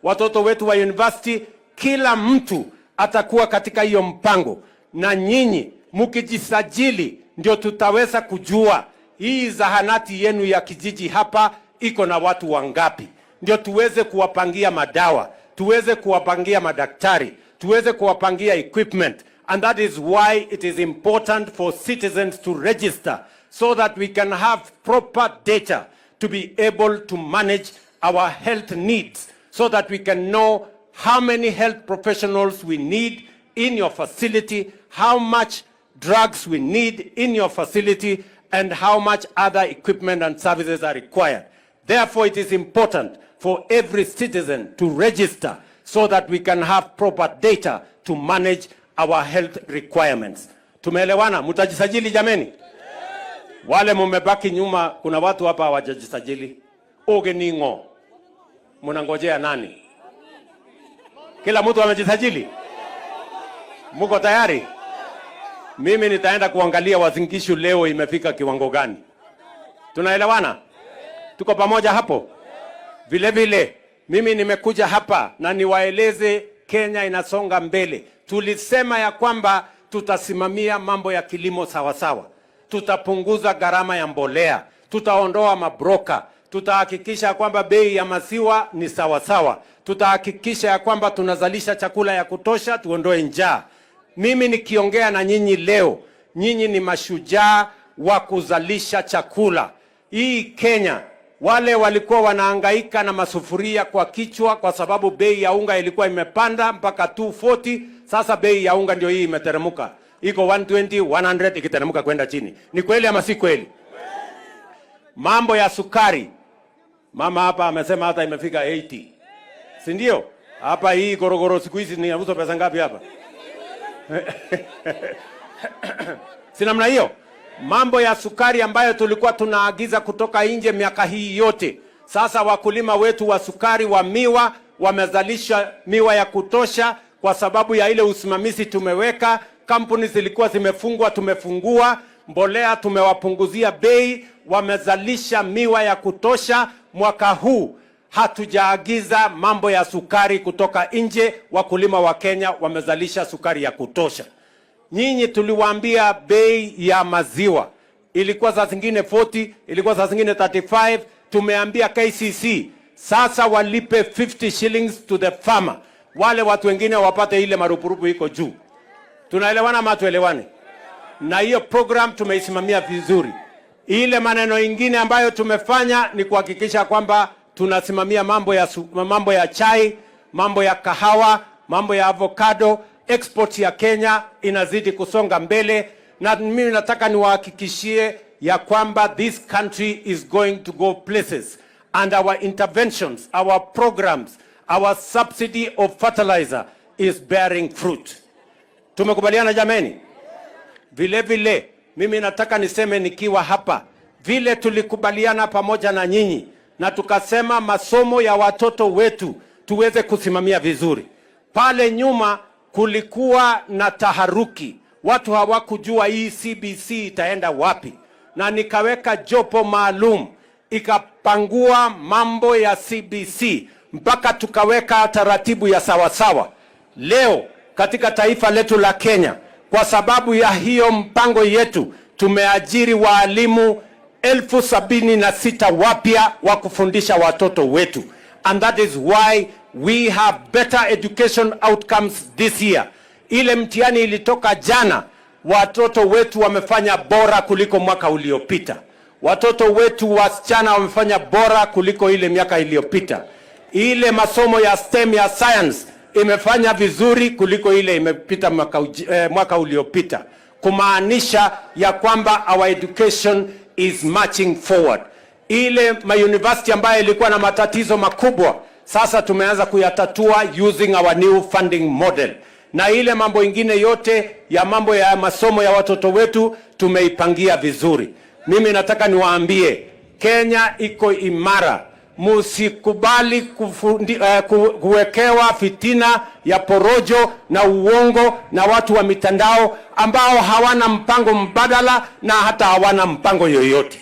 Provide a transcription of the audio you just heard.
Watoto wetu wa university, kila mtu atakuwa katika hiyo mpango, na nyinyi mkijisajili ndio tutaweza kujua hii zahanati yenu ya kijiji hapa iko na watu wangapi, ndio tuweze kuwapangia madawa, tuweze kuwapangia madaktari, tuweze kuwapangia equipment. And that is why it is important for citizens to register so that we can have proper data to be able to manage our health needs, so that we can know how many health professionals we need in your facility, how much drugs we need in your facility, and how much other equipment and services are required. Therefore, it is important for every citizen to register so that we can have proper data to manage our health requirements. Tumeelewana? Mtajisajili, jameni? Wale mumebaki nyuma, kuna watu hapa hawajajisajili. Oge ningo. Mnangojea nani? Kila mtu amejisajili? Muko tayari? Mimi nitaenda kuangalia Uasin Gishu leo imefika kiwango gani. Tunaelewana? Tuko pamoja hapo? Vile vile mimi nimekuja hapa na niwaeleze Kenya inasonga mbele. Tulisema ya kwamba tutasimamia mambo ya kilimo sawasawa, tutapunguza gharama ya mbolea, tutaondoa mabroka, tutahakikisha kwamba bei ya maziwa ni sawasawa, tutahakikisha ya kwamba tunazalisha chakula ya kutosha, tuondoe njaa. Mimi nikiongea na nyinyi leo, nyinyi ni mashujaa wa kuzalisha chakula hii Kenya. Wale walikuwa wanahangaika na masufuria kwa kichwa kwa sababu bei ya unga ilikuwa imepanda mpaka 240. Sasa bei ya unga ndio hii imeteremka, iko 120, 100, ikiteremka kwenda chini. Ni kweli ama si kweli? Mambo ya sukari, mama hapa amesema hata imefika 80, si ndio? Hapa hii gorogoro siku hizi ni pesa ngapi hapa? Si namna hiyo? Mambo ya sukari ambayo tulikuwa tunaagiza kutoka nje miaka hii yote, sasa wakulima wetu wa sukari wa miwa wamezalisha miwa ya kutosha kwa sababu ya ile usimamizi tumeweka. Kampuni zilikuwa zimefungwa, tumefungua. Mbolea tumewapunguzia bei, wamezalisha miwa ya kutosha. Mwaka huu hatujaagiza mambo ya sukari kutoka nje. Wakulima wa Kenya wamezalisha sukari ya kutosha. Nyinyi tuliwaambia bei ya maziwa ilikuwa saa zingine 40, ilikuwa saa zingine 35. Tumeambia KCC sasa walipe 50 shillings to the farmer, wale watu wengine wapate ile marupurupu iko juu. Tunaelewana ama tuelewani? Na hiyo program tumeisimamia vizuri. Ile maneno ingine ambayo tumefanya ni kuhakikisha kwamba tunasimamia mambo ya chai, mambo ya kahawa, mambo ya avocado. Export ya Kenya inazidi kusonga mbele, na mimi nataka niwahakikishie ya kwamba this country is going to go places, and our interventions, our programs, our subsidy of fertilizer is bearing fruit. Tumekubaliana, jameni? Vile vile mimi nataka niseme nikiwa hapa, vile tulikubaliana pamoja na nyinyi na tukasema masomo ya watoto wetu tuweze kusimamia vizuri. Pale nyuma kulikuwa na taharuki, watu hawakujua hii CBC itaenda wapi, na nikaweka jopo maalum ikapangua mambo ya CBC mpaka tukaweka taratibu ya sawasawa. Leo katika taifa letu la Kenya, kwa sababu ya hiyo mpango yetu, tumeajiri waalimu 76,000 wapya wa kufundisha watoto wetu, and that is why we have better education outcomes this year. Ile mtihani ilitoka jana, watoto wetu wamefanya bora kuliko mwaka uliopita. Watoto wetu wasichana wamefanya bora kuliko ile miaka iliyopita. Ile masomo ya STEM, ya science, imefanya vizuri kuliko ile imepita mwaka uliopita, kumaanisha ya kwamba our education is marching forward. Ile mauniversity ambayo ilikuwa na matatizo makubwa sasa tumeanza kuyatatua using our new funding model, na ile mambo ingine yote ya mambo ya masomo ya watoto wetu tumeipangia vizuri. Mimi nataka niwaambie Kenya iko imara. Musikubali kuwekewa fitina ya porojo na uongo na watu wa mitandao ambao hawana mpango mbadala na hata hawana mpango yoyote.